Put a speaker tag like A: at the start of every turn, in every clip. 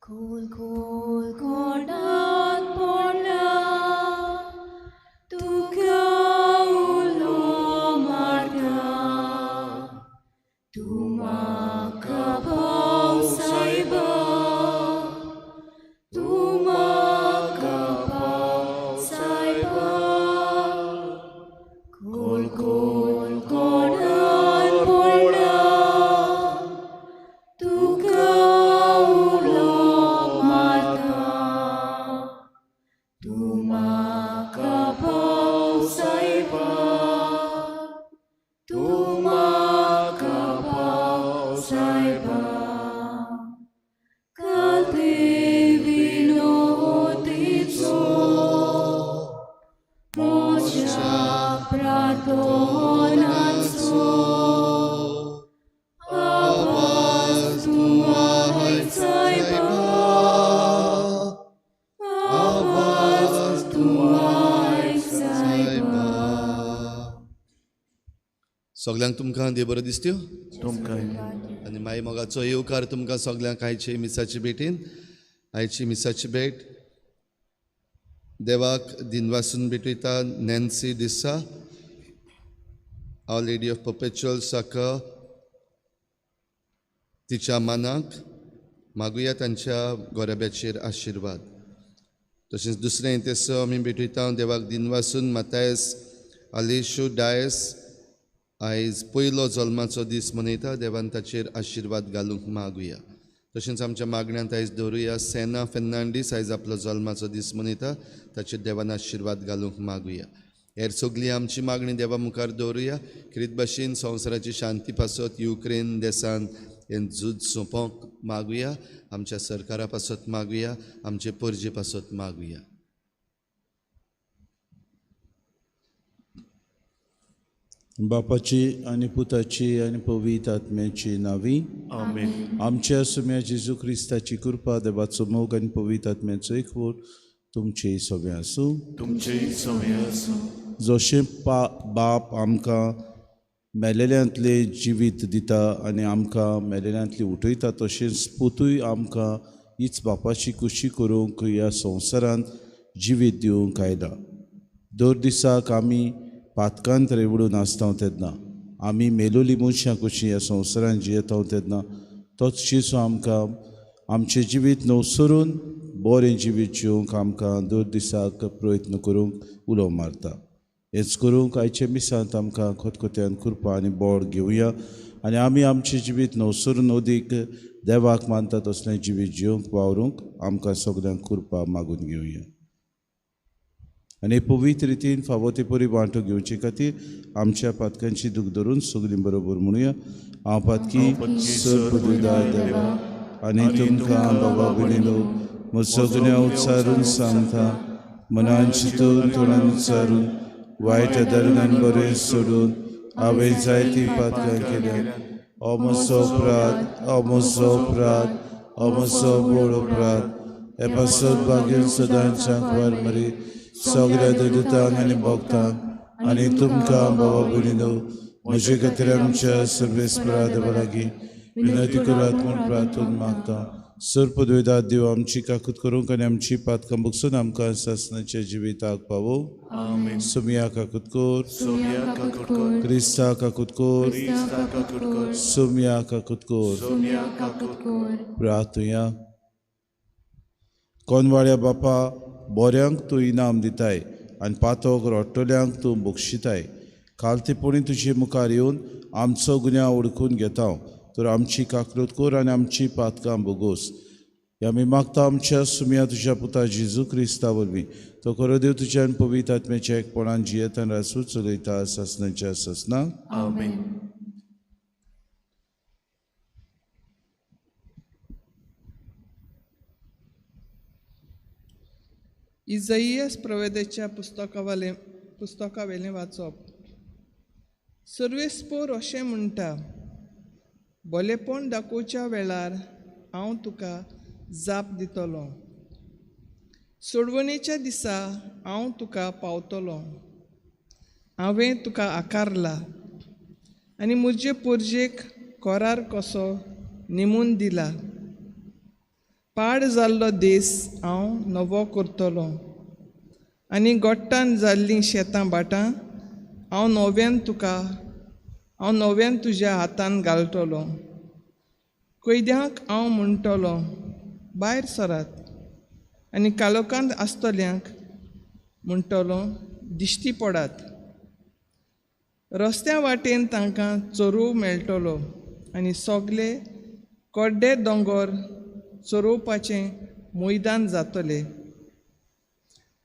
A: खोल खोल कोणाक पडला तुका उलो मारता तूं म्हाका पाव सायबा तूं म्हाका पाव सायबा खोल खोल कोणाक पडला तुका उलो मारता तूं म्हाका पाव सायबा तूं म्हाका पाव सायबा कालते विनोदीचो म्हज्या प्रार्थनाचो आवाज तूं आयक सायबा आवाज तूं आयक सायबा.
B: सगल्यांक तुमकां देव बरो दिसत्यो
C: तुमकां
B: आनी माई मोगाचो येवकार तुमकां सगल्यांक आयचे मिसाची भेटीन. आयची मिसाची भेट देवाक दिनवासून भेटयता Nancy D'Sa, our lady of perpetual succour तिच्या मानाक मागुया तांच्या गोरब्याचेर आशिर्वाद. तशेंच दुसरें तेसो आमी भेटयता देवाक दिनवासून मातायस आलेशू डायस आयज पयलो जल्माचो दीस मनयता, देवान ताचेर आशिर्वाद घालूंक मागुया. तशेंच आमच्या मागण्यांत आयज दवरुया सेना फेर्नांडीस आयज आपलो जल्माचो दीस मनयता, ताचेर देवान आशिर्वाद घालूंक मागुया. हेर सगळी आमची मागणी देवा मुखार दवरुया. खेरीत भाशेन संवसाराची शांती पासत युक्रेन देसान हें झूज सोंपोवंक मागुया, आमच्या सरकारा पासत मागुया, आमचे परजे पासत मागुया.
D: बापाची आनी पुताची आनी पवित्र आत्म्याची नावी
C: आमेन.
D: आमच्या सुम्या जेजू क्रिस्ताची कृपा, देवाचो मोग आनी पवित्र आत्म्याचो एकवट तुमचे सगळें आसूं.
C: तुमचे सगळें आसूं.
D: जशें बाप आमकां मेलेल्यांतलें जिवीत दिता आनी आमकां मेलेल्यांतलें उठयता, तशेंच पुतूय आमकां हीच बापाची खुशी करूंक ह्या संवसारांत जिवीत दिवंक आयला. दर दिसाक आमी पातकांत रेवडून आसता तेन्ना, आमी मेलोली मनशां कशीं ह्या संवसारांत जियेता तेन्ना, तोच जेजू आमकां आमचें जिवीत नवसरून बरें जिवीत जिवंक आमकां दर दिसाक प्रयत्न करूंक उलो मारता. हेंच करूंक आयच्या मिसांत आमकां खतखत्यान कृपा आनी बळ घेवया आनी आमी आमचें जिवीत नवसरून अदीक देवाक मानता तसलें जिवीत जिवंक वावरूंक आमकां सगल्यांक कृपा मागून घेवया. आनी पवित्र रितीन फावो ते परी वांटो घेवचे खातीर आमच्या पातकांची दूख धरून सगळीं बरोबर म्हणुया. हांव पातकी सर पदवीदार देवा आनी तुमकां बाबा भयणीनो म्हजो गुन्यांव उच्चारून सांगता, मनान चिंतून तोंडान उच्चारून वायट आदारान बरें सोडून हांवें जायतीं पातकां केल्या. हो म्हजो अपराध, हो म्हजो अपराध, हो म्हजो व्हड अपराध. हे पासत भाग्य सदांच्या वार मरी सगळ्या दुतांक आनी भक्तांक आनी तुमकां बाबा भयणीनो म्हजे खातीर आमच्या सर्वेस्परा देवा लागीं विनंती करात म्हूण प्रार्थना मागता. सर पदवेदार देव आमची काकूत करूंक आनी आमची पातकां बगसून आमकां सासणाच्या जिविताक पावो.
C: आमेन.
D: सुमिया काकूत कर,
C: सोम्या काकूत कर,
D: क्रिस्ता काकूत कर,
C: क्रिस्ता काकूत कर,
D: सुमिया काकूत कर.
C: सोम्या काकूत कर.
D: प्रार्थुया. कोनवाड्या बापा, बोऱ्यांक तूं इनाम दिताय आनी पातोक रोट्टल्यांक तूं बक्षिताय. खालतेपणी तुजे मुखार येवन आमचो गुन्यांव ओळखून घेता, तर आमची काकलूत कर आनी आमची पातकां भोगोस. ह्या आमी मागता आमच्या सुम्या तुज्या पुता जेजू क्रिस्ता वरवीं. तो खरो देव तुज्या आनी पवित्र आत्म्याच्या एकपणान जियेतान रासू चलयता सासणाच्या सासणाक.
C: आमेन.
E: इजइयस प्रवेदेच्या पुस्तकावेलें वाचप. सर्वेस्पोर अशें म्हणटा, बोलेपण दाखोवच्या वेळार हांव तुका जाप दितलो, सोडवणेच्या दिसा हांव तुका पावतलो. हांवें तुका आकारला आनी म्हजे पोरजेक कोरार कसो निमून दिला. पाड जाल्लो देस हांव नवो करतलो आनी गोट्टान जाल्लीं शेतां भाटां हांव नव्यान तुका हांव नव्यान तुज्या हातान घालतलो. कैद्यांक हांव म्हणटलो भायर सरात आनी कालोकांत आसतल्यांक म्हणटलो दिश्टी पडात. रस्त्या वाटेन तांकां चोरूं मेळटलो आनी सगले कोड्डे दोंगर चरोवपाचें मैदान जातलें.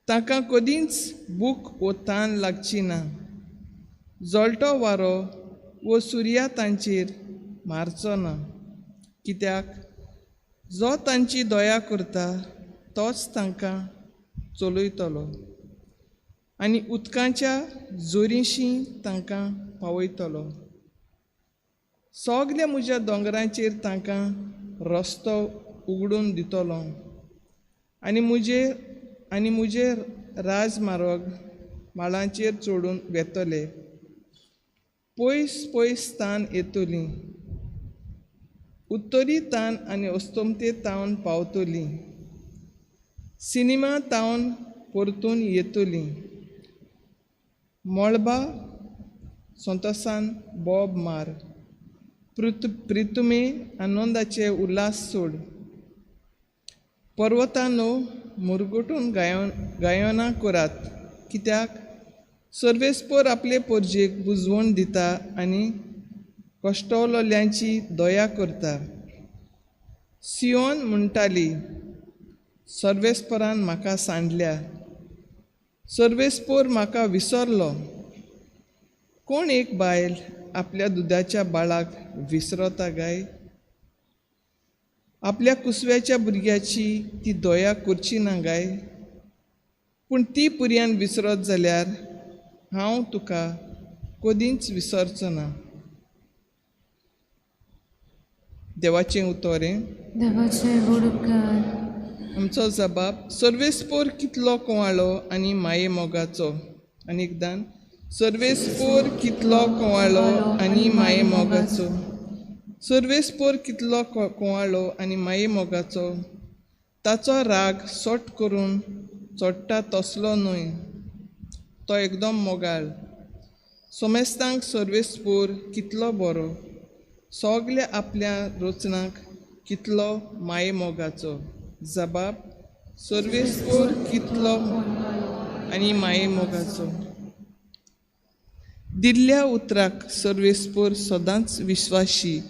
E: तांकां कदींच भूक वो तान लागची ना. जळटो वारो वो सुर्या तांचेर मारचो ना, कित्याक जो तांची दया करता तोच तांकां चलयतलो आनी उदकाच्या जोरीशी तांकां पावयतलो. सगल्या म्हज्या दोंगराचेर तांकां रस्तो उगडून दितलो आनी म्हजे राजमार्ग माळांचेर चडून वेतले. पयस पयस तान येतली, उत्तरी तान आनी अस्तमते तावन पावतली, सिनेमा तावन परतून येतली. मळबा संतोसान बोब मार, प्रितुमे आनंदाचे उल्हास सोड. पर्वतानो मुरगुटून गायनां करात, कित्याक सर्वेस्पर आपले पोरजेक बुजवण दिता आनी कश्टवलोल्यांची दया करता. सियोन म्हणटाली, सर्वेस्परान म्हाका सांडल्या, सर्वेस्पर म्हाका विसरलो. कोण एक बायल आपल्या दुदाच्या बाळाक विसरता काय? आपल्या कुसव्याच्या भुरग्याची ती दया करची ना काय? पूण ती पुरयान विसरत जाल्यार हांव तुका कदींच विसरचो ना. देवाचें उतर हें.
C: देवाचें व्हड उपकार.
E: आमचो जबाब सर्वेस्पोर कितलो कुंवाळो आनी माये मोगाचो. आनी एकदां सर्वेस्पोर कितलो कुंवाळो आनी माये मोगाचो. सर्वेस्पोर कितलो कुंवाळो आनी माये मोगाचो. ताचो राग सट करून चडटा तसलो न्हय, तो एकदम मोगाळ. सोमेस्तांक सर्वेस्पोर कितलो बरो, सगल्या आपल्या रचनाक कितलो माये मोगाचो. जबाब सर्वेस्पोर कितलो आनी माये मोगाचो. दिल्ल्या उतराक सर्वेस्पोर सदांच विश्वाशी,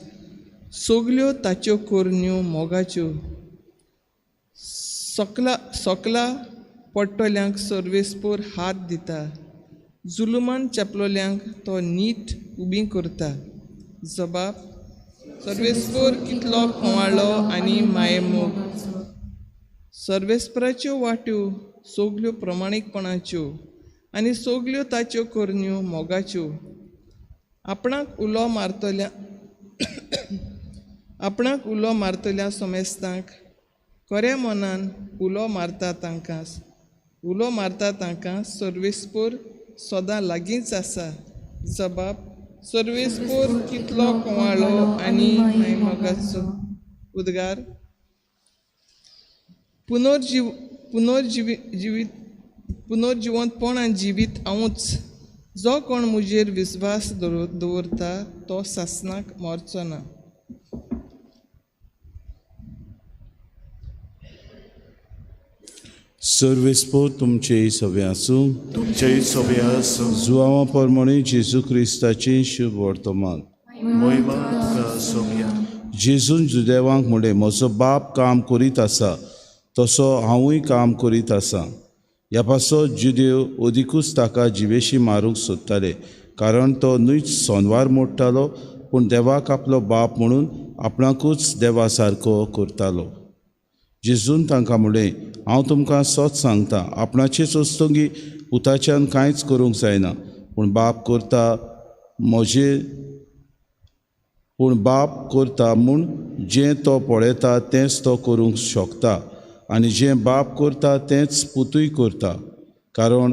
E: सगल्यो ताच्यो करण्यो मोगाच्यो. सकला पडटल्यांक सर्वेस्पोर हात दिता, जुलुमान चेपलोल्यांक तो नीट उबी करता. जबाब सर्वेस्पोर कितलो कुंवाळो आनी मायेमोग. सर्वेस्पराच्यो वाट्यो सगल्यो प्रमाणीकपणाच्यो आनी सगल्यो ताच्यो करण्यो मोगाच्यो. आपणाक उलो मारतल्या समेस्तांक खऱ्या मनान उलो मारता तांकां सर्वेस्पोर सदां लागींच आसा. जबाब सर्वेस्पोर कितलो कुंवाळो आनी मायेमोगाचो. उद्गार पुनर्जिवंतपण आनी जिवीत हांवूच. जो कोण म्हजेर विस्वास दवरता तो सासणाक मरचो ना.
D: सर्वेस्पोर तुमचेय सगळे आसूं.
F: तुमचेय सगळे आसूं.
D: जुवांवा प्रमाणे जेजू क्रिस्ताचें शुभ वर्तमान.
F: मोहिमा तुका सोम्या.
D: जेजून जुदेवांक म्हणलें, म्हजो बाप काम करीत आसा तसो हांवूय काम करीत आसा. ह्या पासत जुदेव अदिकूच ताका जिवेशी मारूंक सोदताले, कारण तो न्हूच सोनवार मोडटालो पूण देवाक आपलो बाप म्हणून आपणाकूच देवा सारको करतालो. जेजून तांकां म्हणलें, हांव तुमकां सत सांगता, आपणाचेच वस्तुंगी पुताच्यान कांयच करूंक जायना, पूण बाप करता म्हूण जें तो पळयता तेंच तो करूंक शकता, आनी जें बाप करता तेंच पुतूय करता. कारण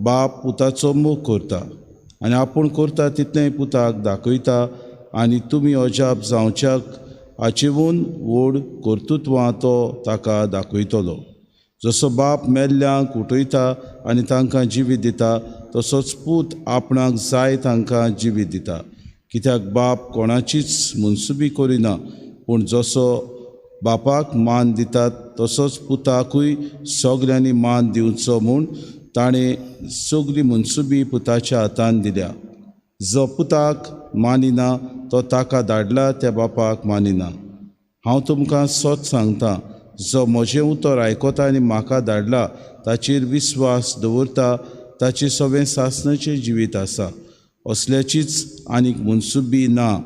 D: बाप पुताचो मोग करता आनी आपूण करता तितलेंय पुताक दाखयता, आनी तुमी अजाप जावच्याक हाचेवून व्हड कर्तृत्वां तो ताका दाखयतलो. जसो बाप मेल्ल्यांक उठयता आनी तांकां जिवीत दिता तसोच पूत आपणाक जाय तांकां जिवीत दिता. कित्याक बाप कोणाचीच मनसुबी करिना, पूण जसो बापाक मान दितात तसोच पुताकूय सगल्यांनी मान दिवचो म्हूण ताणें सगली मनसुबी पुताच्या हातान दिल्या. जो पुताक मानिना तो ताका धाडला त्या बापाक मानिना. हांव तुमकां सत सांगता, जो म्हजें उतर आयकता आनी म्हाका धाडला ताचेर विस्वास दवरता ताचें सगळें सासणाचें जिवीत आसा. असल्याचीच आनीक मनसुबी ना,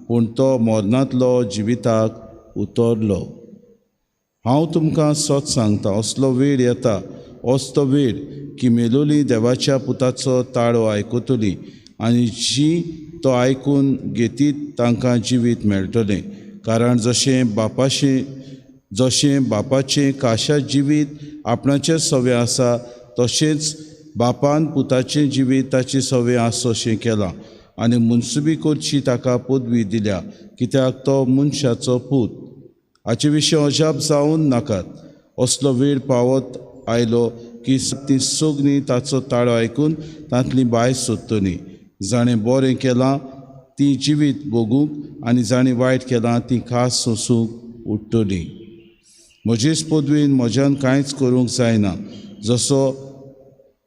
D: पूण तो मरणांतलो जिविताक उतरलो. हांव तुमकां सत सांगता, असलो वेळ येता, असतो वेळ की मेलोली देवाच्या पुताचो ताळो आयकतली आनी जी तो आयकून घेतीत तांकां जिवीत मेळटलें. कारण जशें बापाचें काशा जिवीत आपणाचें सवें आसा तशेंच बापान पुताचें जिवीत ताचें सवें आसा अशें केलां आनी मनसुबी करची ताका पदवी दिल्या, कित्याक तो मनशाचो पूत. हाचे विशीं अजाप जावन नाकात. असलो वेळ पावत आयलो की ती सगळीं ताचो ताळो आयकून तांतली भायर सोदतली. जाणें बरें केलां ती जिवीत भोगूंक आनी जाणें वायट केलां ती खास सोंसूंक उठ्ठली. म्हजेच पदवीन म्हज्यान कांयच करूंक जायना. जसो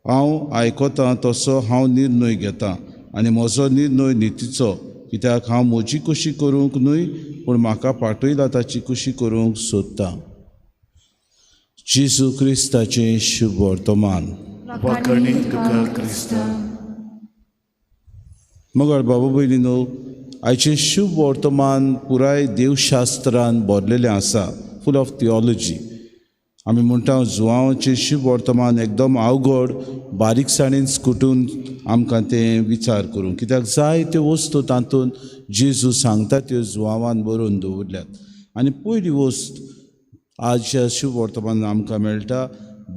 D: हांव आयकतां तसो हांव निर्णय घेतां आनी म्हजो निर्णय नितीचो, कित्याक हांव म्हजी कुशी करूंक न्हय पूण म्हाका पाठयला ताची कुशी करूंक सोदतां. जेजू क्रिस्ताचें शुभ वर्तमान.
F: वाखाणी तुका क्रिस्ता.
D: मगर बाबा भयणीनो, आयचें शुभ वर्तमान पुराय देवशास्त्रान भरलेलें आसा, फूल ऑफ थियोलॉजी. आमी म्हणटा जुवांचें शुभ वर्तमान एकदम अवघड, बारीकसाणेन स्कुटून आमकां तें विचार करूंक, कित्याक जायत्यो वस्तू तातूंत जेजू सांगता त्यो जुवांवान बरोवन दवरल्यात. आनी पयली वस्त आजच्या शुभ वर्तमान आमकां मेळटा,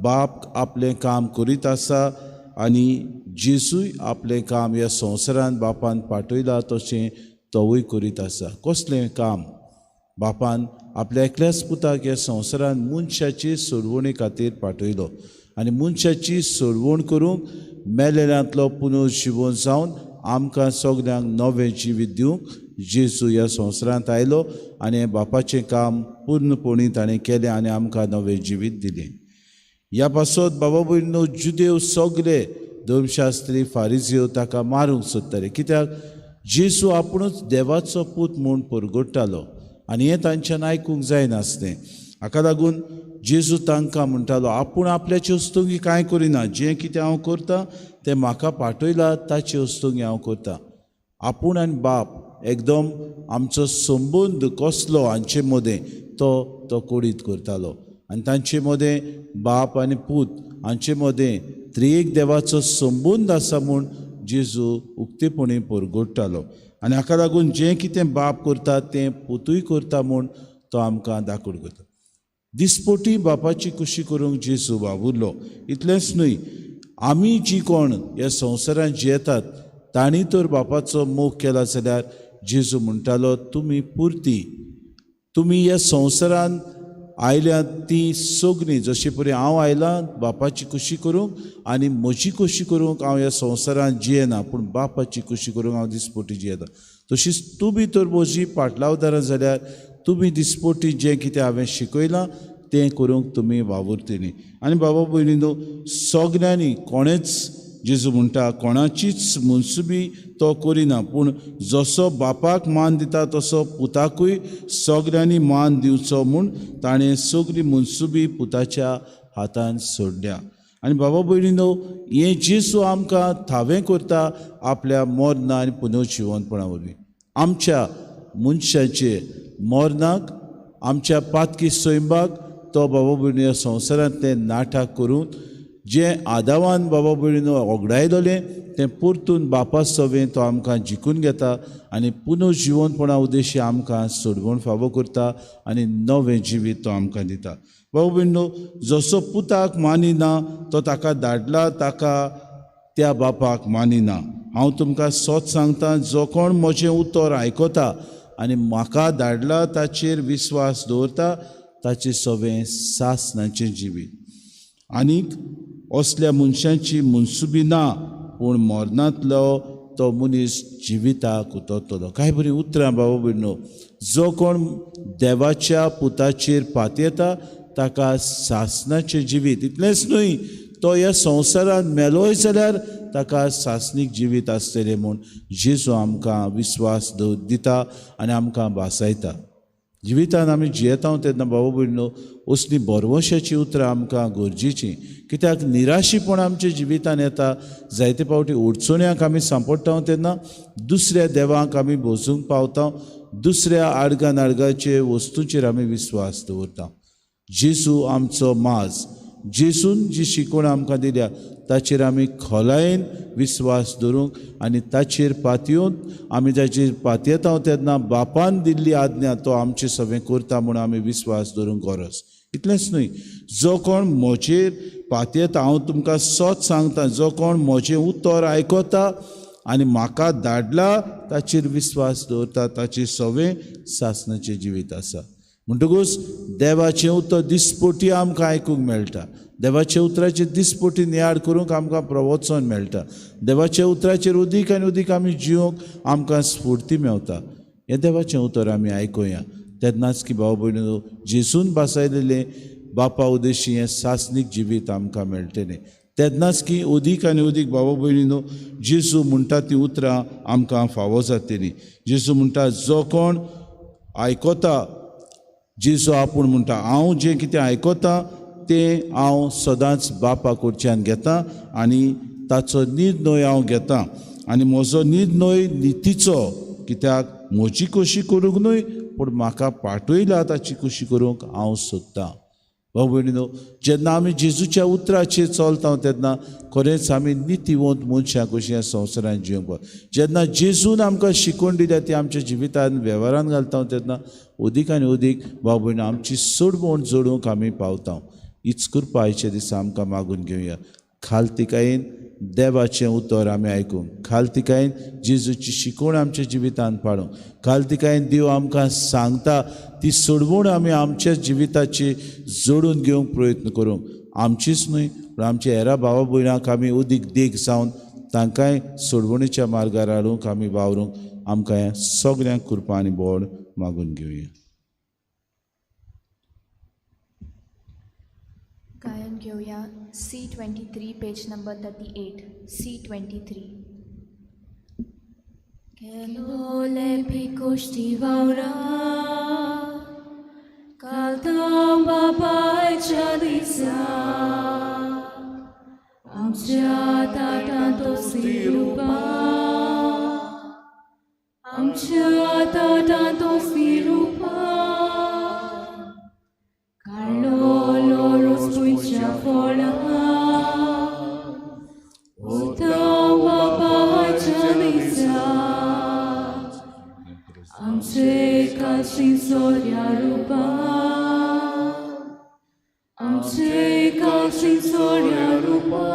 D: बाप आपलें काम करीत आसा आनी जेजूय आपलें काम ह्या संवसारान बापान पाठयला तशें तोवूय करीत आसा. कसलें काम? बापान आपल्या एकल्याच पुताक ह्या संवसारान मनशाची सोडवणे खातीर पाठयलो आनी मनशाची सोडवण करूंक मेलेल्यांतलो पुनर्जिवन जावन आमकां सगल्यांक नवें जिवीत दिवंक जेजू ह्या संवसारांत आयलो आनी बापाचें काम पूर्णपणी ताणें केलें आनी आमकां नवें जिवीत दिलें. ह्या पासत बाबा भयणीनो, जुदेव सगले धर्मशास्त्री फारिजीव ताका मारूंक सोदताले, कित्याक जेजू आपुणूच देवाचो पूत म्हूण परगट्टालो आनी हें तांच्यान आयकूंक जायनासलें. हाका लागून जेजू तांकां म्हणटालो, आपूण आपल्याचे वस्तुंगी कांय करिना, जें कितें हांव करतां तें म्हाका पाठयला ताचे वस्तुंगी हांव करतां. आपूण आनी बाप एकदम आमचो संबंद कसलो हांचे मदें तो तो कोडीत करतालो आनी तांचे मदें बाप आनी पूत हांचे मदें त्रिएक देवाचो संबंद आसा म्हूण जेजू उक्तेपणी परगट्टालो आनी हाका लागून जें कितें बाप करता तें पुतूय करता म्हूण तो आमकां दाखोवन करता. दिसपोटी बापाची कुशी करूंक जेजू वावुरलो. इतलेंच न्हय, आमी जी कोण ह्या संवसारांत जियेतात तांणी तर बापाचो मोग केला जाल्यार जेजू म्हणटालो, तुमी पुरती, तुमी ह्या संवसारांत आयल्यात ती सगळीं, जशे परी हांव आयलां बापाची कुशी करूंक आनी म्हजी कुशी करूंक हांव ह्या संवसारांत जियेना, पूण बापाची कुशी करूंक हांव दिसपोटी जियेता. तशीच तुमी तर म्हजी पाटलावदारां जाल्यार तुमी दिसपोटी जें कितें हांवें शिकयलां तें करूंक तुमी वावुरतलीं. आनी बाबा भयणीनो, सगल्यांनी कोणेंच, जेजू म्हणटा, कोणाचीच मनसुबी तो करिना, पूण जसो बापाक मान दिता तसो पुताकूय सगल्यांनी मान दिवचो म्हूण ताणें सगली मनसुबी पुताच्या हातान सोडल्या. आनी बाबा भयणीनो, हें जेजू आमकां थावें करता आपल्या मरणां आनी पुनर्जिवनपणा वरवीं. आमच्या मनशाचे मरणाक, आमच्या पातकी सैमाक तो बाबा भयणी ह्या संवसारांतलें नाटक करून जें आदावान बाबा भयणीनो ओगडायलोलें तें परतून बापा सवें तो आमकां जिखून घेता आनी पुनर्जिवनपणा उद्देशी आमकां सोडवण फावो करता आनी नवें जिवीत तो आमकां दिता. बाबा भयणीनो, जसो पुताक मानिना तो ताका धाडला ताका त्या बापाक मानिना. हांव तुमकां सत सांगता, जो कोण म्हजें उतर आयकता आनी म्हाका धाडला ताचेर विस्वास दवरता ताचें सगळें सासणाचें जिवीत. आनीक असल्या मनशांची मनसुबी ना, पूण मरणांतलो तो मनीस जिविताक उतरतलो. काय बरीं उतरां बाबा भयणो. जो कोण देवाच्या पुताचेर पातयेता ताका सासणाचें जिवीत, इतलेंच न्हय तो ह्या संवसारांत मेलोय जाल्यार ताका सासणीक जिवीत आसतलें म्हूण जेजू आमकां विस्वास दिता आनी आमकां भासायता. जिवितान आमी जियेता तेन्ना बाबा भयणो असली भरवंशाची उतरां आमकां गरजेचीं, कित्याक निराशीपण आमच्या जिवितान येता. जायते फावटी अडचण्यांक आमी सांपडटा तेन्ना दुसऱ्या देवांक आमी बसूंक पावता, दुसऱ्या आडगा नाडगाचे वस्तूचेर आमी विस्वास दवरता. जेजू आमचो माज, जेजून जी शिकवण आमकां दिल्या ताचेर आमी खोलायेन विस्वास दवरूंक आनी ताचेर पातयेवन आमी ताचेर पातयेता तेन्ना बापान दिल्ली आज्ञा तो आमचें सगळें करता म्हूण आमी विस्वास दवरूंक गरज. इतलेंच न्हय, जो कोण म्हजेर पातयेता, हांव तुमकां सत सांगता, जो कोण म्हजें उतर आयकता आनी म्हाका धाडला ताचेर विस्वास दवरता ताचें सगळें सासणाचें जिवीत आसा. म्हणटकूच देवाचें उतर दिसपटी आमकां आयकूंक मेळटा, देवाच्या उतराचेर दिसपटी नियाळ करूंक आमकां प्रवचन मेळटा, देवाच्या उतराचेर उदीक आनी उदीक आमी जिवंक आमकां स्फूर्ती मेवता. हें देवाचें उतर आमी आयकुया तेन्नाच की भाव भयणीनो जेजून भासायलेलें बापा उदेशी हें सासणीक जिवीत आमकां मेळटलें. तेन्नाच की उदीक आनी उदीक भाव भयणीनो जेजू म्हणटा तीं उतरां आमकां फावो जातलीं. जेजू म्हणटा जो कोण आयकता, जेजू आपूण म्हणटा हांव जें कितें आयकता तें हांव सदांच बापा कडच्यान घेता आनी ताचो निर्णय हांव घेता आनी म्हजो निर्णय नितीचो, कित्याक म्हजी कशी करूंक न्हय पूण म्हाका पाठयला ताची कशी करूंक हांव सोदतां. भाव भयणीनो जेन्ना आमी जेजूच्या उतराचेर चलता तेन्ना खरेंच आमी नितीवंत मनशां कशीं ह्या संवसारांत जिवंक. जेन्ना जेजून आमकां शिकवण दिल्या ती आमच्या जिवितान वेव्हारान घालता तेन्ना उदीक आनी उदीक भाव भयणीनो आमची सोडवण जोडूंक आमी पावता. हीच कृपा आयच्या दिसा आमकां मागून घेवया. खालतिकायेन देवाचें उतर आमी आयकूंक, खालतिकायेन जेजूची शिकवण आमच्या जिवितान पाळूंक, खालतिकायेन देव आमकां सांगता ती सोडवण आमी आमच्या जिविताची जोडून घेवंक प्रयत्न करूंक. आमचीच न्हय पूण आमच्या हेरा भावा भयणांक आमी उदीक देख जावन तांकांय सोडवणीच्या मार्गार हाडूंक आमी वावरूंक आमकां ह्या सगळ्यांक कृपा आनी बोड मागून घेवया.
G: गायन घेवया C23 page number 38. C23.
C: केलोले पिकोष्टी वावरा कालतां बापायच्या दिसा आमच्या ताटांत तोसली रुपा, आमच्या ताटांत तोसली रुपा, काडलो रोस तुमच्या फळां उतां बापायच्या दिसा आमचे काशी सोऱ्या रुपा, आमचे काशी सोऱ्या रुपा,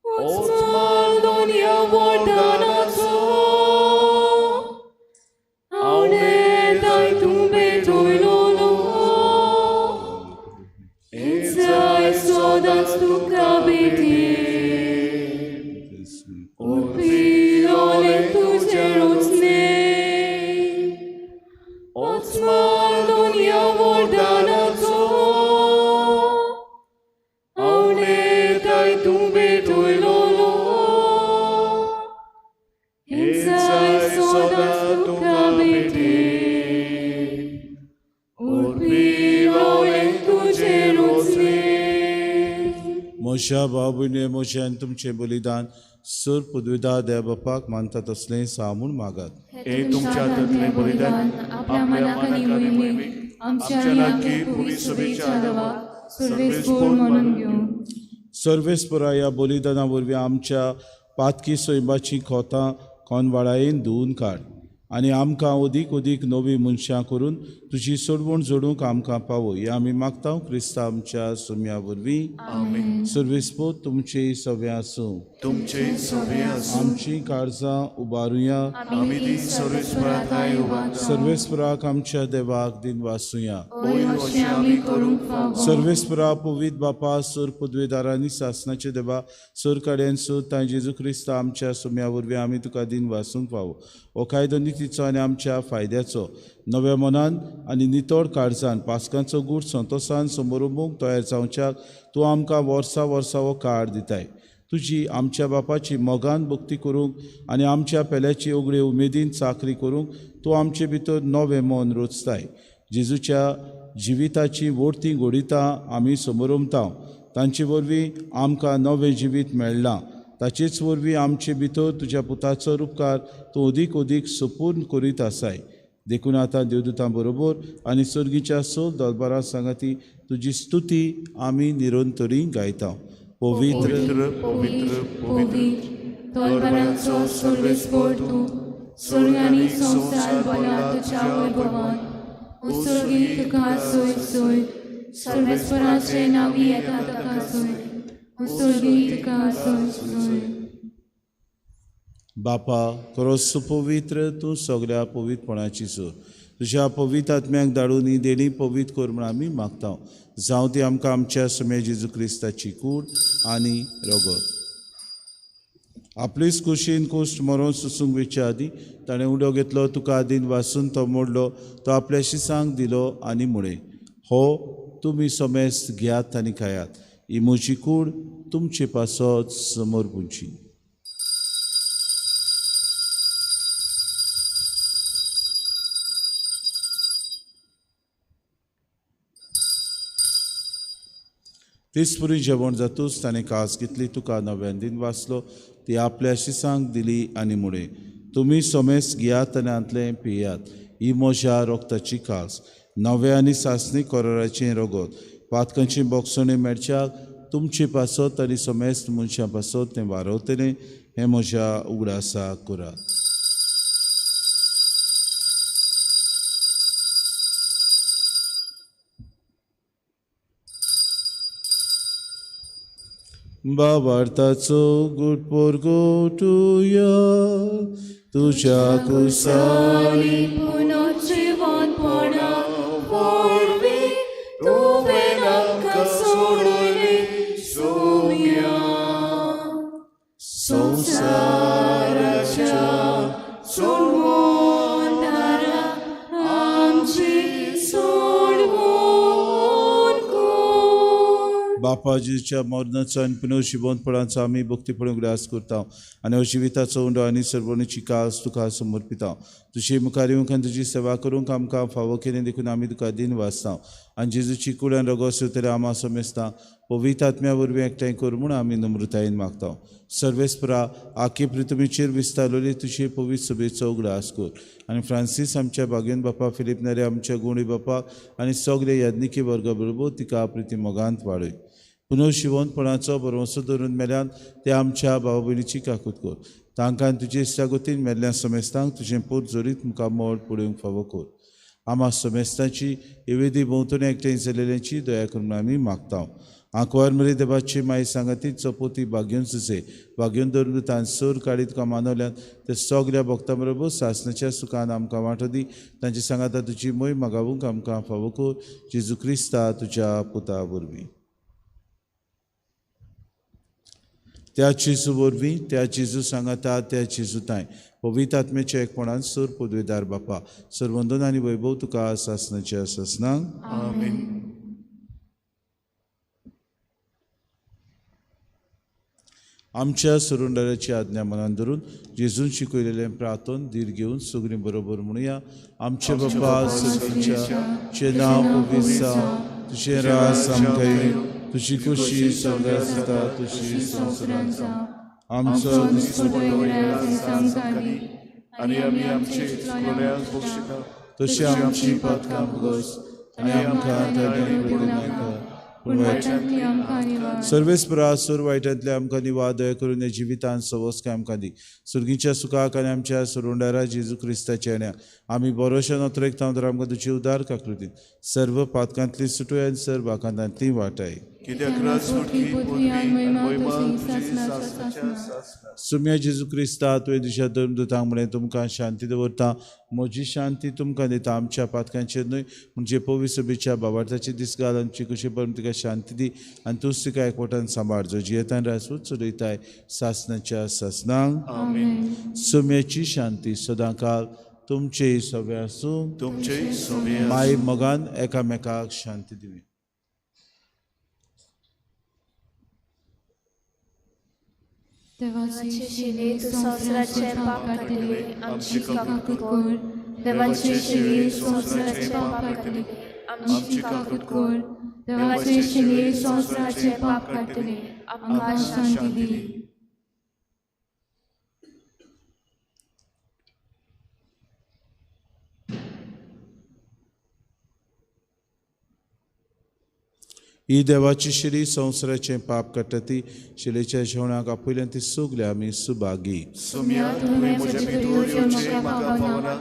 C: उस्माल दोनया वरदानाचो आवडे ताय तूं भेटयलोलो, जाय सदांच तुका भेटी उरपिलोले तुजें रोचने, उस्माल दोनया वरदानाचो आवडे ताय तूं भेटयलोलो, जाय सदांच तुका भेटी उरपिलोले तुजें रोचने.
D: मोशा बाबुने मोशे आनी तुमचें बलिदान सर पदविदा देव बापाक मानता तसलें सा म्हूण मागात.
F: हे तुमच्या हातांतलें बलिदान
C: आपल्या मनाक आनी मोहिमेक आमच्या आनी आमच्या पुरी सभेच्या देवाक सर्वेस्पोर म्हणून घेवं.
D: सर्वेस्पोरा ह्या बलिदाना वरवीं आमच्या पातकी सैमाची खोतां कोनवाळायेन धुवून काड. आनी आमकां अदीक अदीक नवी मनशां करून तुजी सोडवण जोडूंक आमकां पावय. हें आमी मागता क्रिस्ता आमच्या सुम्या वरवीं. सर्वेस्पोत तुमचे सवे आसूं.
F: तुमचे सवे आसूं.
D: आमची काळजां उबारुया.
F: आमी ती सर्वेस्परा उबारता.
D: सर्वेस्पराक आमच्या देवाक दिन वासुया.
C: सर्वेस्परा
D: सर्वेस्परा पवित्र बापा सोर पदवेदारांनी सासनाचे देवा सोर कडेन सोर तांय जेजू क्रिस्ता आमच्या सुम्या वरवीं आमी तुका दिन वासूंक फावो. हो कायदो नितीचो आनी आमच्या फायद्याचो नव्या मनान आनी नितळ काळजान पास्कांचो गूट संतोसान समोरुमूंक तयार जावच्याक तूं आमकां वर्सा वर्सा हो काळ दिताय. तुजी आमच्या बापाची मोगान भक्ती करूंक आनी आमच्या पेल्याची उगडे उमेदीन चाकरी करूंक तूं आमचे भितर नवें मन रोचताय. जेजूच्या जिविताची वोर्ती घोडितां आमी समोरमता. तांचे वरवीं आमकां नवें जिवीत मेळ्ळां. ताचेच वरवीं आमचे भितर तुज्या पुताचो उपकार तूं अदीक अदीक सुपूर्ण करीत आसाय. देखून आतां देवदूतां बरोबर आनी सर्गीच्या सोल दरबारा सांगाती तुजी स्तुती आमी निरंतरी गायता. पवित्र
F: पवित्र पवित्र
C: तोलबरांचो सर्वेस्पोर तूं स्वर्ग आनी संवसार भरला तुज्या वैभवान. उत्सर्गी तुका सोय सोय सर्वेस्पराचे नांवी येता ताका सोय. उत्सर्गी तुका सोय सोय.
D: बापा खरो सुपवित्र तूं सगळ्या पवित्रपणाची सोर. तुज्या पवित्र आत्म्याक धाडून ही देणी पवित्र कर म्हूण आमी मागता. जावं ती आमकां आमच्या सुम्या जेजू क्रिस्ताची कूड आनी रगत. आपलीच कुशीन कुश्ट मरोन सुसूंक वेच्या आदीं ताणें उडो घेतलो, तुका आदीन वासून तो मोडलो, तो आपल्या शिसांक दिलो आनी म्हळें, हो तुमी समेस्त घेयात आनी खायात. ही म्हजी कूड तुमचे पासत समर्पूची. तेच पुरी जेवण जातूच ताणें कास घेतली, तुका नव्यान दिन वाचलो, ती आपल्या शिसांक दिली आनी म्हळें, तुमी समेस्त घेयात आनी हांतलें पियात. ही म्हज्या रोगताची कास, नव्या आनी सासणी कोराराचें रगत. पातकांची बोगसणी मेळच्याक तुमचे पासत आनी समेस्त मनशां पासत तें वारवतलें. हें म्हज्या उगडासा करात. बाबार्थाचो गुट पोरगोटुया तुज्या कुसानी
C: पुनर्जिवनपणा वरवीं तुवें आमकां सोडयलें सोम्या. संवसाराच्या सोडवणदारा आमची सोडवण कर.
D: बापाजीच्या मरणाचो आनी पुनर्जिवनपणाचो आमी भक्तीपणे उगडास करता आनी हो जिविताचो उंडो आनी सर्वणीची कास तुका समर्पिता. तुजे मुखार येवंक आनी तुजी सेवा करूंक आमकां फावो केली देखून आमी तुका दिन वाचता. आनी जेजूची कूड आनी रगत सोदतले आमा समेस्ता पवित्र आत्म्या वरवीं एकठांय कर म्हूण आमी नम्रतायेन मागता. सर्वेस्परा आखे पृथ्वीचेर विस्तारलेली तुजे पवित्र सभेचो उगडास कर आनी फ्रांसीस आमच्या बागेन बापा, फिलीप नेरे आमच्या गुणी बापा आनी सगळे याज्ञिकी वर्गा बरोबर तिका प्रिती मोगांत वाडय. पुनर्शिवनपणाचो भरवंसो धरून मेल्यान ते आमच्या भाव भयणीची काकूत कर. तांकां तुजे इश्टागतीन मेल्ल्या समेस्तांक तुजें पोट जोरीत मुखामळ पळोवंक फावो कर. आमा समेस्तांची एवेदी भोंवतणी एकठांय जाल्ल्यांची दया करून आमी मागता. आंकवार मरे देवाची माई सांगाती चपोती भाग्योन सुसे भाग्योन धरून तान सोर काडीत तुका मानवल्यान ते सगल्या भक्तां बरोबर सासणाच्या सुखान आमकां वांटो दी. तांचे सांगाता तुजी मोय मागावूंक आमकां फावो कर. जेजू क्रिस्ता तुज्या पुता वरवीं. त्या जेजू वरवीं, त्या जेजू सांगाता, त्या जेजू तांय पवित्र आत्म्याच्या एकपणान सोर पदवेदार बापा सर्वंदन आनी वैभव तुका सासणाच्या सासणांक.
F: आमेन.
D: आमच्या सुरुंडराची आज्ञा मनान धरून जेजून शिकयलेलें प्रार्थन धीर घेवन सगळीं बरोबर म्हणुया. आमचे बापा सर्गाच्या, नांव पवित्र जावं, तुजें राज आमकां येवं, तुजी खुशी सगळ्या जाता तुजी संवसारांत जावं. आमचो
F: आनी आमी आमचे चुकल्याक बक्षिता
D: तशी आमची पातकां भोगस आनी आमकां ताणे पडूं नाका,
C: पूण वायटांतली आमकां निवार.
D: सर्वेस्परा सोर वायटांतले आमकां निवार, दया करून ह्या जिवितान सवस्काय आमकां दी. सुर्गीच्या सुखाक आनी आमच्या सोरुंडारा जेजू क्रिस्ताच्या येण्या आमी बरोशा नोत्रेकता तर आमकां तुजी उदार काकृतीन सर्व पातकांतली सुटूय आनी सर्व आकांतांतली वाटाय.
F: कित्याक राजवटकी पदवी आनी महिमा तुजी सासणाच्या सासणाक.
D: सुम्या जेजू क्रिस्ता, तुवें तुज्या धर्मदूतांक म्हणलें, तुमकां शांती दवरता, म्हजी शांती तुमकां दिता. आमच्या पातकांचेर न्हय म्हणजे पवित्र सभेच्या बाबार्थाची दीस घाल आमची कुशी परम तिका शांती दी आनी तूंच तिका एकवटान सांबाळ, जो जियेतान राजवट चलयताय सासणाच्या सासणांक.
F: आमेन.
D: सुम्याची शांती सदांकाल तुमचे सगळे आसूं.
F: तुमचे सगळे.
D: माय मोगान एकामेकाक शांती दिवी.
C: देवाची
G: देवाचे शिले तूं संवसाराचे पाप काडटले, आमची काकूत कर.
C: देवाचे शिले संवसाराचे पाप काडटले, आमची काकूत कर. देवाचे शिले संवसाराचे पाप काडटले, आमकां शांती दी.
D: ही देवाची शिरी संवसाराचें पाप काडटा ती शिलेच्या जेवणाक आपयल्यान ती सगळे आमी सुभागी.
F: सुम्या तुवें म्हज्या भितर येवचें म्हाका फावना,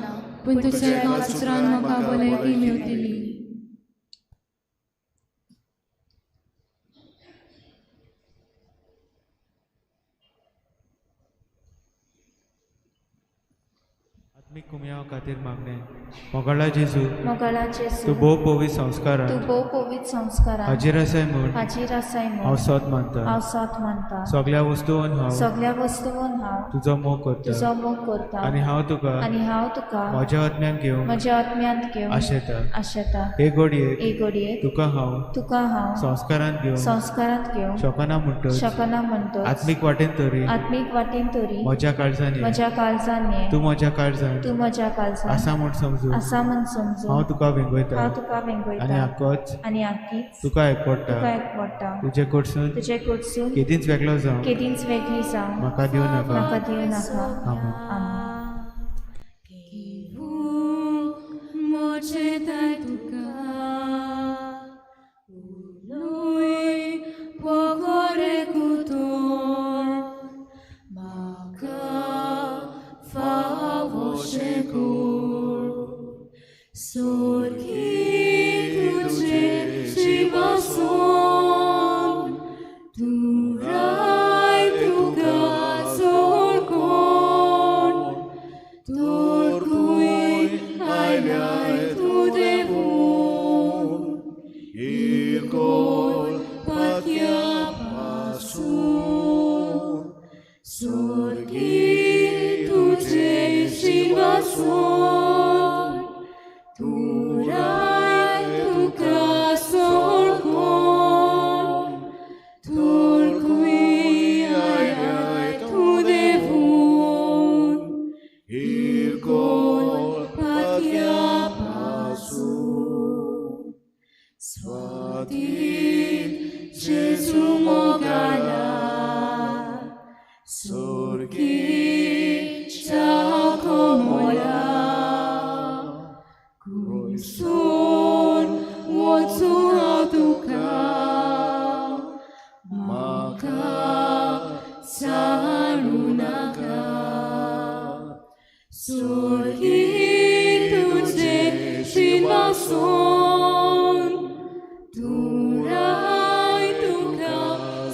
C: पूण तुज्या एका उतरान म्हाका भलायकी मेवतली.
H: आत्मीक कुमयाव खातीर मागणें. मोगाळा जेजू,
G: मोगाळा जेजू,
H: तूं भोव पवित्र संस्कारान
G: तूं भोव पवित्र संस्कारान
H: हाजीर आसाय म्हूण
G: हाजीर आसाय म्हूण
H: हांव सोद मानता.
G: हांव सोद मानता.
H: सगळ्या वस्तून हांव
G: सगळ्या वस्तून हांव
H: तुजो मोग करता
G: तुजो मोग करता
H: आनी हांव तुका
G: आनी हांव तुका
H: म्हज्या आत्म्यान घेवंक
G: म्हज्या आत्म्यांत घेवंक
H: आशेता.
G: आशेता.
H: हे घडयेक
G: हे घडयेक
H: तुका हांव
G: तुका हांव
H: संस्कारांत घेवंक
G: संस्कारांत घेवंक
H: शकना म्हणटच
G: शकना म्हणटच
H: आत्मीक वाटेन तरी
G: आत्मीक वाटेन तरी
H: म्हज्या काळजान ये.
G: म्हज्या काळजान ये.
H: तूं म्हज्या काळजान
G: तूं म्हज्या काळजान
H: आसा म्हूण समजून
G: आसा म्हूण समजून
H: हांव तुका वेंगयता
G: हांव तुका वेंगयता
H: आनी आकोच
G: आनी आकीच
H: तुका एकवडटा.
G: तुका एकवडटा.
H: तुजे कडसून
G: तुजे कडसून
H: केदींच वेगळो जावं
G: केदींच वेगळी जावं
H: म्हाका दिवं नाका.
G: म्हाका दिवं नाका.
H: आमेन.
G: आमेन.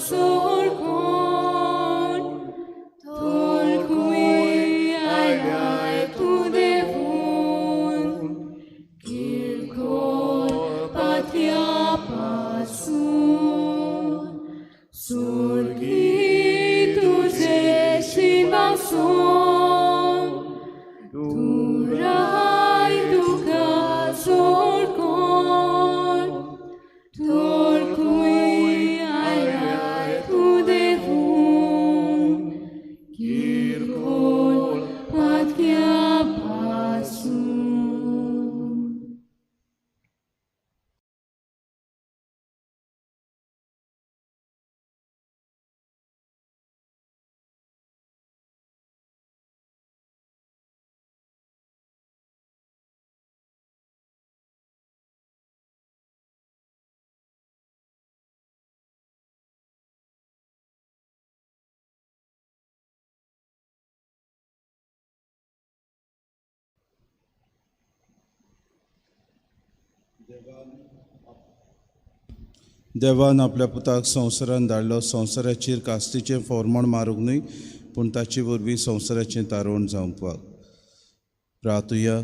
C: Sorki
D: देवान आपल्या पुताक संवसारान धाडलो, संवसाराचेर कास्तीचें फोरमण मारूंक न्हय, पूण ताचे वरवीं संवसाराचें तारोण जावपाक. प्रार्थुया.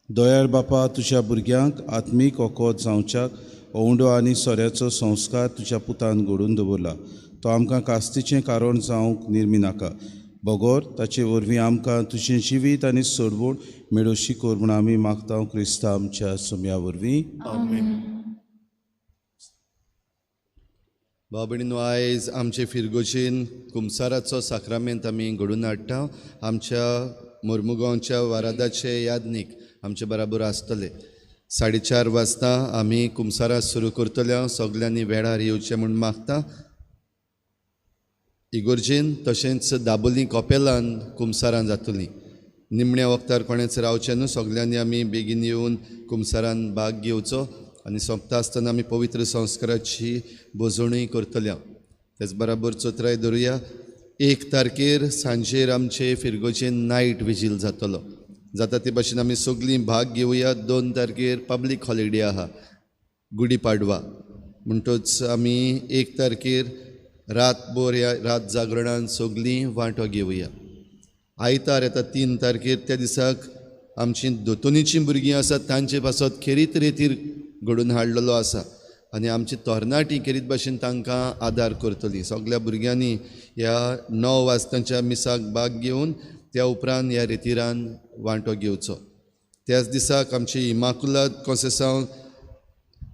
D: दयाळ बापा, तुज्या भुरग्यांक आत्मीक ओकोत जावच्याक ओंवडो आनी सोऱ्याचो संस्कार तुज्या पुतान घडून दवरला. तो आमकां कास्तीचें कारण जावंक निर्मी नाका, बगोर ताचे वरवीं आमकां तुजें जिवीत आनी सोडवण मेळोशी कर म्हूण आमी मागता क्रिस्ता आमच्या सुम्या वरवीं.
B: भाव भयणींनो, आयज आमचे फिरगोजीन कुमसाराचो साक्रामेंत आमी घडून हाडटा. आमच्या मोर्मुगांवच्या वारादाचे यादनीक आमचे बराबर आसतले. 4:30 वाजता आमी कुमसारा सुरू करतले. सगल्यांनी वेळार येवचें म्हूण मागता. इगोर्जीन तशेंच दाबोली कॉपेलान कुमसारान जातली. निमण्या वखदार कोणेच रावचें न्हू, सगल्यांनी आमी बेगीन येवन कुमसारान भाग घेवचो आनी सोंपता आसतना आमी पवित्र संस्काराची भोजणूय करतले. तेच बराबर चोत्राय धरुया, 1 तारखेर सांजेर आमचे फिरगोजेन नायट विजील जातलो. जाता ते भाशेन आमी सगळीं भाग घेवया. 2 तारखेर पब्लीक हॉलिडे आहा, गुडी पाडवा, म्हणटच आमी 1 तारखेर रातभर ह्या रात जागरणान सगळीं वांटो घेवया. आयतार येता 3 तारखेर, त्या दिसाक आमची दोतोनीचीं भुरगीं आसात तांचे पासत खेरीत रेतीर घडोवन हाडलेलो आसा आनी आमची तरणाटी खेरीत भाशेन तांकां आदार करतली. सगल्या भुरग्यांनी ह्या 9 वाजतांच्या मिसाक भाग घेवन त्या उपरांत ह्या रेतिरान वांटो घेवचो. त्याच दिसाक आमची इमाकुलाद कोंसेसांव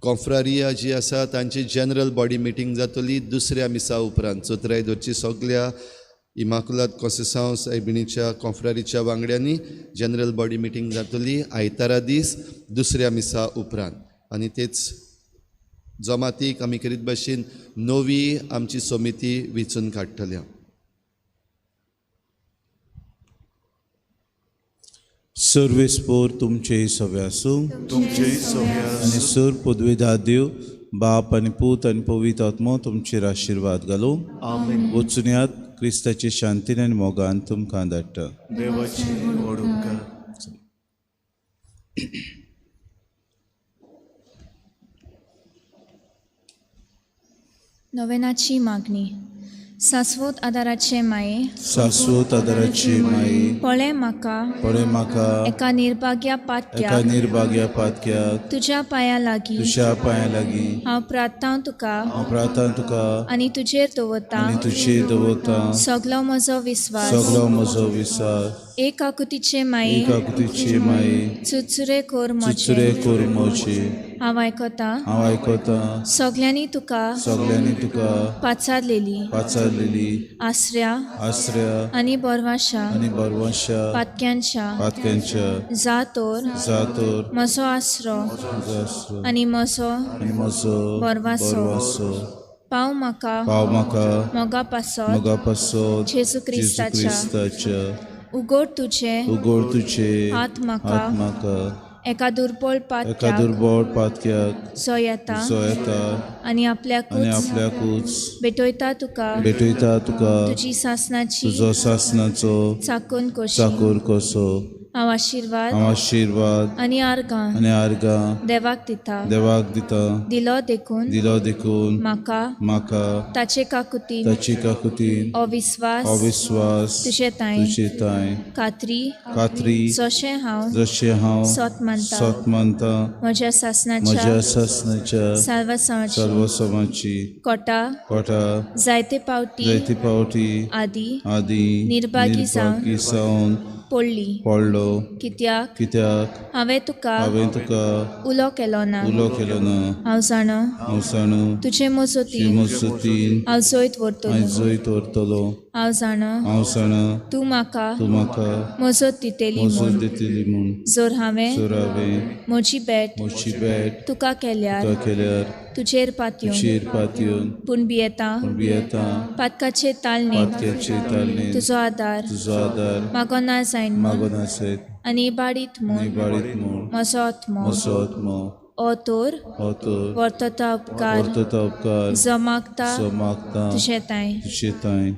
B: कॉन्फ्रारिया जी आसा तांची जनरल बॉडी मिटींग जातली दुसऱ्या मिसा उपरांत. चोत्राय दवरची सगल्या इमाकुलाद कोंसेसांव सायबिणीच्या कॉन्फ्रारीच्या वांगड्यांनी जनरल बॉडी मिटींग जातली आयतारा दीस दुसऱ्या मिसा उपरांत. आनी तेच जमातीक आमी खेरीत भाशेन नवी आमची समिती वेंचून काडटल्या.
D: सर्वेस्पोर तुमचे सवे आसूं,
A: तुमचे सवे
D: आनी सर पदवेदार देव बाप आनी पूत आनी पवित्र आत्मो तुमचेर आशिर्वाद घालूं.
A: आमेन.
D: वचुनयात क्रिस्ताचे शांतीन आनी मोगान तुमकां धाडटा.
A: देवाची व्हड उपकार.
G: नोवेनाची मागणी. शाश्वत आदाराचे माये,
D: शाश्वत आदाराचे माये,
G: पळय म्हाका,
D: पळय म्हाका
G: एका निर्भाग्या पातक्याक,
D: एका निर्भाग्या पातक्याक,
G: तुज्या पांयां लागीं,
D: तुज्या पांयां लागीं
G: हांव प्रार्थना तुका,
D: हांव प्रार्थना तुका
G: आनी तुजेर दवरतां,
D: आनी तुजेर दवरतां
G: सगलो म्हजो विस्वास,
D: सगलो म्हजो विस्वास.
G: एक आकुतीचे माये,
D: एक आकुतीचे माये,
G: चुचुरे कोर म्हजे,
D: चुचुरे कोर म्हजे,
G: हांव आयकतां,
D: हांव आयकतां
G: सगल्यांनी तुका,
D: सगल्यांनी तुका
G: पाचारलेली,
D: पाचारलेली
G: आसऱ्या,
D: आसऱ्या
G: आनी बरवाशा,
D: आनी बरवाशा
G: पातक्यांच्या,
D: पातक्यांच्या
G: जा तर,
D: जा तर
G: म्हजो आसरो आनी म्हजो,
D: आनी म्हजो
G: बरवासो, पाव म्हाका,
D: पाव म्हाका
G: मोगा पासत,
D: मोगा पासत
G: जेजू क्रिस्ताच्या, उगड तुजे,
D: उगड तुजे
G: हात म्हाका,
D: हात म्हाका
G: एका दुर्बळ पातक्याक,
D: एका दुर्बळ पातक्याक
G: जो येता,
D: जो येता
G: आनी आपल्याकूच,
D: आनी आपल्याकूच
G: भेटयता तुका,
D: भेटयता तुका
G: तुजी सासनाची,
D: तुजो सासनाचो
G: चाकून कसो,
D: चाकूर कसो,
G: हांव आशिर्वाद,
D: हांव आशिर्वाद
G: आनी आर्गां,
D: आनी आर्गां
G: देवाक दिता,
D: देवाक दिता,
G: दिलो देखून,
D: दिलो देखून
G: म्हाका,
D: म्हाका
G: ताचे काकुतीन,
D: ताचे काकुतीन
G: अविस्वास,
D: अविस्वास
G: तुजे तांय,
D: तुजे तांय
G: खात्री,
D: खात्री
G: जशें हांव,
D: जशें हांव
G: सत मानता,
D: सत मानता
G: म्हज्या सासनाच्या,
D: म्हज्या सासनाच्या
G: साल्वासांवाची,
D: साल्वासांवाची
G: कोटा,
D: कोटा
G: जायते पावटी,
D: जायते पावटी
G: आदी,
D: आदी
G: निर्भागी
D: जावन
G: पडली,
D: पडलो
G: कित्याक,
D: कित्याक
G: हांवें तुका,
D: हांवें तुका
G: उलो केलो ना,
D: उलो केलो ना,
G: हांव जाणो,
D: हांव जाणो
G: तुजे मजतीन,
D: मजतीन
G: हांव जैत व्हरतलो,
D: हांव जैत व्हरतलो,
G: हांव जाणो,
D: हांव जाणा
G: तूं म्हाका,
D: तूं म्हाका
G: मजत दितली
D: मजत दितली म्हूण,
G: जर हांवें,
D: जर हांवें
G: म्हजी भेट,
D: म्हजी भेट
G: तुका केल्यार,
D: तुका केल्यार
G: तुजेर पातयेवन,
D: तुजेर पातयेवन,
G: पूण भियेता,
D: पूण भियेता
G: पातकाचे तालनेन,
D: पातकाचे तालनेन
G: तुजो आदार,
D: तुजो आदार
G: मागोना जायन,
D: मागोना जायत
G: आनी इबाडीत म्हूण,
D: इबाडीत म्हूण
G: म्हजो आत्मो,
D: म्हजो आत्मो
G: ओ तर,
D: ओ तर
G: वर्तता उपकार,
D: वर्तता उपकार
G: जो मागता,
D: जो मागता
G: तुजे तांय,
D: तुजे तांय.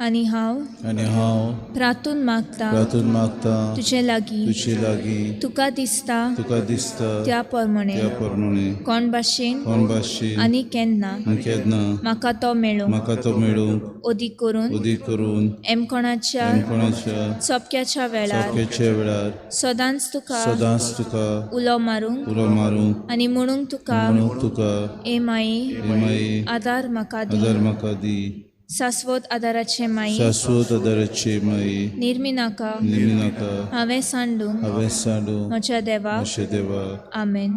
G: आनी हांव प्रातून मागता तुजे लागीं तुका दिसता त्या प्रमाणे कोण भाशेन आनी केन्ना म्हाका तो मेळूं ओदीक करून एमकोणाच्या सोपक्याच्या वेळार सदांच तुका उलो मारूंक आनी म्हणूंक तुका ए माई आदार म्हाका दी शाश्वत आदाराचे माई निर्मी नाका हांवें सांडूंक म्हज्या देवा आमेन.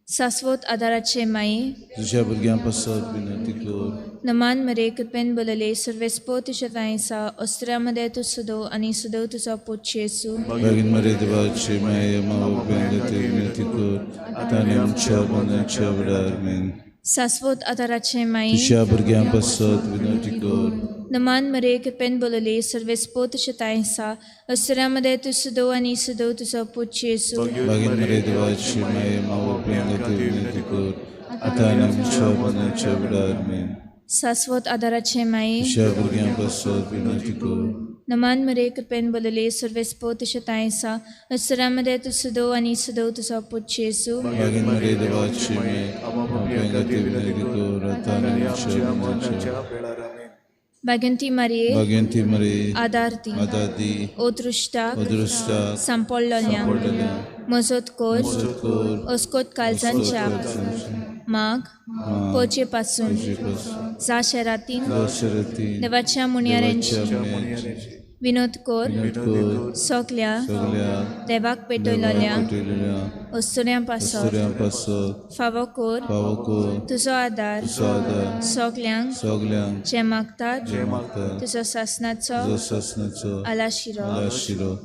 G: शाश्वत आदाराचे माई
D: तुझ्या भुरग्यां पासत विनंती कर.
G: नमान मरे कृपेन बोलले सर्वेस्पो तुज्या तांयसा अस्त्र्या मदें तूं सदो आनी सदो तुजो पूत जेजू.
D: भगीन मरे देवाचे माये मावप्यां खातीर विनंती कर आतां आनी आमच्या मरणाच्या वेळार. आमेन.
G: शाश्वत आदाराचे माई
D: तुझ्या भुरग्यां पासत विनंती कर.
G: नमान मरे कृपेन बोलले सर्वेस्पो तुज्या तांयसा अस्त्र्या मदें तूं सदो आनी सदो तुजो पूत जेजू.
D: भगीन मरे देवाचे माये मावप्यां खातीर विनंती कर आतां आनी आमच्या मरणाच्या वेळार. आमेन.
G: शाश्वत आदाराचे माई
D: तुझ्या भुरग्यां पासत विनंती कर.
G: नमान मरे कृपेन बोलले सर्वेस्पो तुज्या तांयसा अस्त्र्या मदें तूं सदो आनी सदो तुजो पूत जेजू.
D: भगीन मरे देवाचे माये मावप्यां खातीर विनंती कर आतां आनी आमच्या मरणाच्या
A: वेळार. आमेन.
G: भाग्यंती मारये
D: भाग्यंती मारये
G: आदार दी
D: आदार दी
G: अदृश्टाक
D: अदृश्टाक
G: सांपडलोल्यांक मजत कर अस्कोत काळजांच्या माग पोचे पासून जा शरातीन देवाच्या मुनियारांची विनोद कर सगल्या देवाक पेटयलोल्या अस्तुऱ्यां पासत फावो कर तुजो आदार सगल्यांक जे मागतात तुजो सासनाचो आलाशिरो.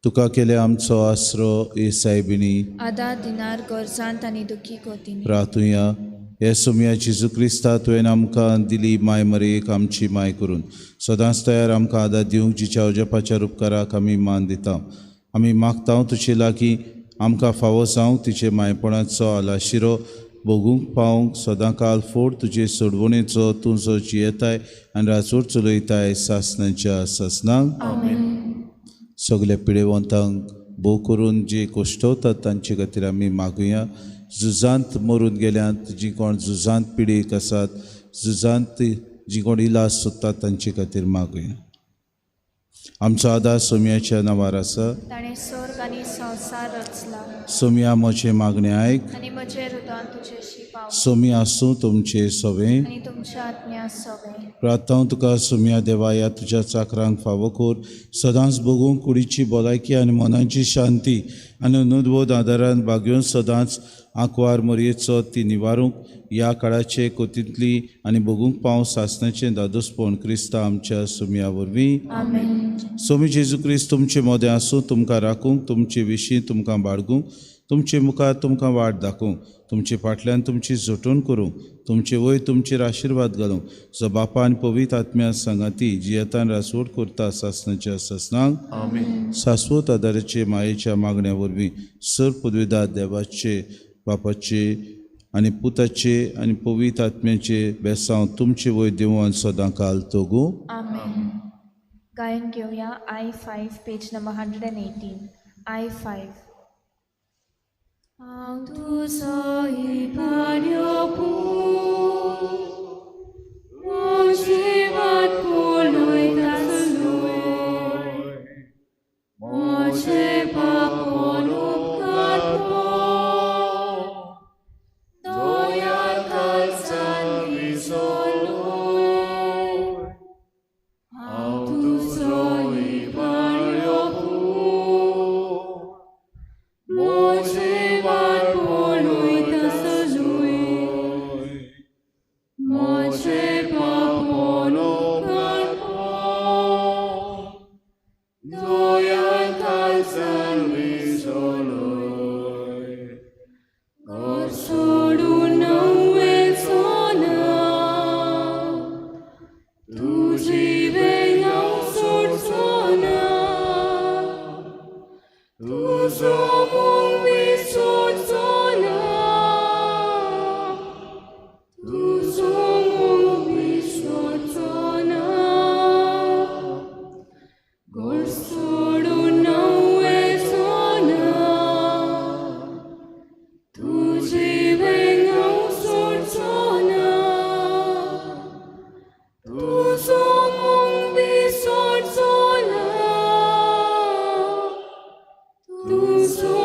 D: तुका केले आमचो आसरो ए सायबिणी
G: आदार दिनार गरजांत आनी दुखी कोतीनी.
D: प्रातुया हे सोमया जेजू क्रिस्ता तुवें आमकां दिली माय मरेक आमची माय करून सदांच तयार आमकां आदार दिवंक जिच्या उजपाच्या उपकाराक आमी मान दिता. आमी मागता तुजे लागीं आमकां फावो जावंक तिचे मायपणाचो आलाशिरो भोगूंक पावंक सदांकाल फोड तुजे सोडवणेचो तूं जो जियेताय आनी राजवट चलयताय सासनाच्या सासनाक. सगल्या पिडेवंतांक भोव करून जे कोश्टवतात तांचे खातीर आमी मागुया. झुजांत मरून गेल्यात जी कोण झुजांत पिडेक आसात झुजांत जी कोण इलाज सोदतात तांचे खातीर मागुया. आमचो आदार सोमयाच्या नांवार आसा.
G: ताणें स्वर्ग आनी संवसार रचला.
D: सोमया म्हजें मागणें आयक
G: आनी म्हजें हृदय तुजेशी पाव.
D: सोमया आसूं तुमचें सवें
G: आनी तुमच्या आत्म्या सवें.
D: प्रार्थना तुका सोमया देवा ह्या तुज्या चाकरांक फावो कर सदांच भोगूंक कुडीची भलायकी आनी मनाची शांती आनी अनुद्बोध आदारान बागेवन सदांच आंकवार मोरयेचो ती निवारूंक ह्या काळाचे कोतींतली आनी भोगूंक पावं सासणाचें दादोसपण क्रिस्ता आमच्या सोमया वरवीं. सोमी जेजू क्रिस्त तुमचे मोदें आसूं तुमकां राखूंक तुमचे विशीं तुमकां बाळगूंक तुमचे मुखार तुमकां वाट दाखोवंक तुमचे फाटल्यान तुमची झोटून करूंक तुमचे वयर तुमचेर आशिर्वाद घालूंक जो बापा आनी पवित्र आत्म्या सांगाती जियेतान रासवट करता सासनाच्या सासनाक. शाश्वत आदाराचे मायेच्या मागण्या वरवीं सर पदवीदार देवाचे बापाचे आनी पुताचे आनी पवित्र आत्म्याचे बेसांव तुमचे वयर देवान सदां काल तोगू.
G: आमेन. गायन घेवया I5 page number 118. I5. हांव तुजो इबाड्यो पूत म्हजी वाट पळयता आसलोय म्हजे पापोन उपकार कर दयान काळजान विसरलोय. हांव तुजो इबाड्यो पूत म्हजी वाट पळयता आसलोय म्हजे पापोन उपकार कर दयान काळजान विसरलोय. घर सोडून वचो ना तुजी वेळ हांव सोडचो ना तुजो मोग विसरचो ना तुजो मोग विसरचो ना.
C: तूं.